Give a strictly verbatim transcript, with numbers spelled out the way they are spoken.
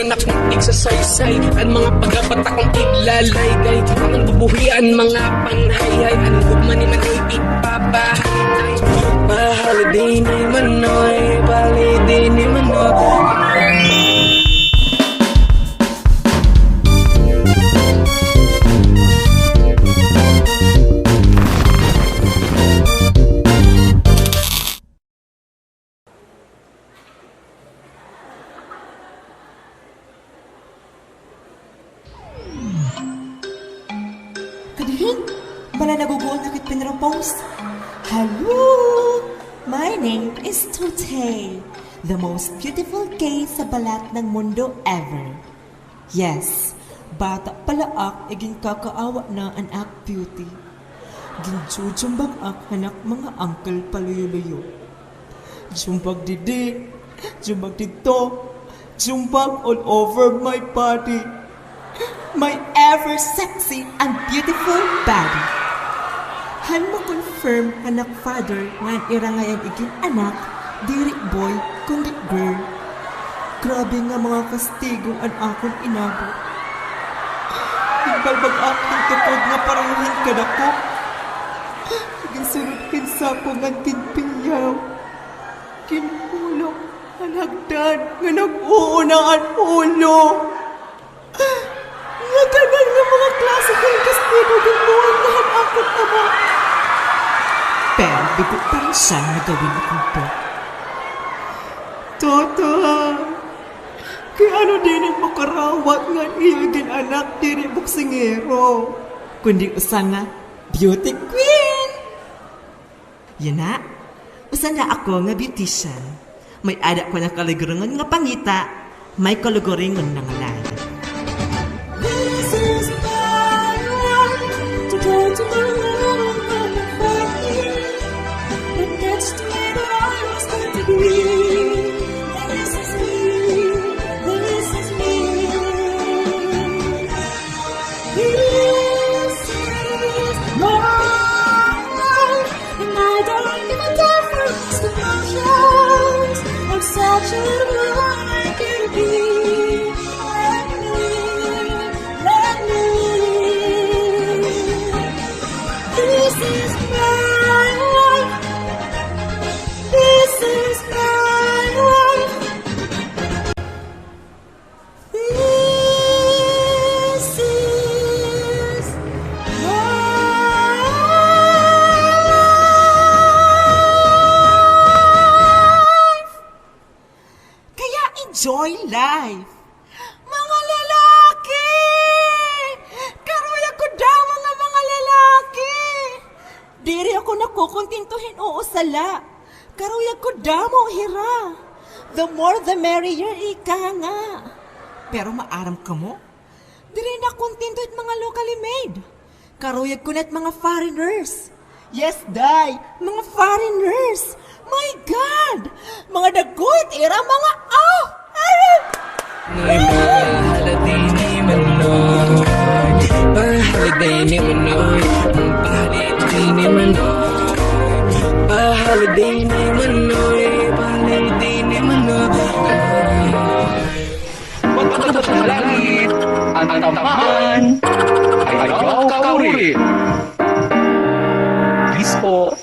Nak igsasaysay, an mga pagkabataan iglalayday, an bubuhian mga panhayhay, an gugma ni Manoy igpapahanay. Pa-holiday ni Manoy, pa-holiday ni Manoy. Kadihin, bala naguguol na kit pinropose. Hello! My name is Tute, the most beautiful gay sa balat ng mundo ever. Yes, bata pa la ak, iginkakaawa na an ak beauty. Ginjujumbag ak han ak mga uncle paluyo-luyo. Jumbag didi, jumbag didto, jumbag all over my body. My ever sexy and beautiful body. Han ma-confirm han ak father nga an ira ngay-an igin-anak diri boy kundi girl. Grabe nga mga kastigo an akon inabot. Ginbalbag ak hin tukod nga pareho hin kadako. Ginsulod hin sako ngan ginpilyaw. Ginhulog han hagdan nga nag-uuna an ulo. Ngatanan nga mga klase hin kastigo ginbuhat na han akon ama. Pero bigo pa rin siya nga gawin akon po. Toto, kay ano diri makarawat nga an iya gin-anak diri boksingero, kundi usa nga beauty queen? Yana, usa la ako nga beautician. May-ada ko na kalugaringon nga pangita, may kalugaringon na nga lain. This is my life. Today, tomorrow, I'm not fighting. But that's the way that I was going to be. This is me. This is me. This is my life, and I don't give a damn for these emotions. I'm such a little boy, I can be. Let me, let me. This is my life. This is my life. This is life. Kaya enjoy life. Mga lalaki! Karuyag ko damo nga mga lalaki! Diri ako nakukontento hin usa la. Karuyag ko damo hira. The more the merrier, ika nga. Pero maaram kamo, diri na kontento it mga locally made. Karuyag ko na it mga foreigners. Yes, day, mga foreigners. My God! Mga dagko it ira mga, ah! Ay! Pa-holiday ni Manoy, pa-holiday ni Manoy, pa-holiday ni Manoy, pa-holiday ni Manoy, pa-holiday ni Manoy. Pagkatapos ng langit, ang tamaan ay ayaw kauri. Peace po.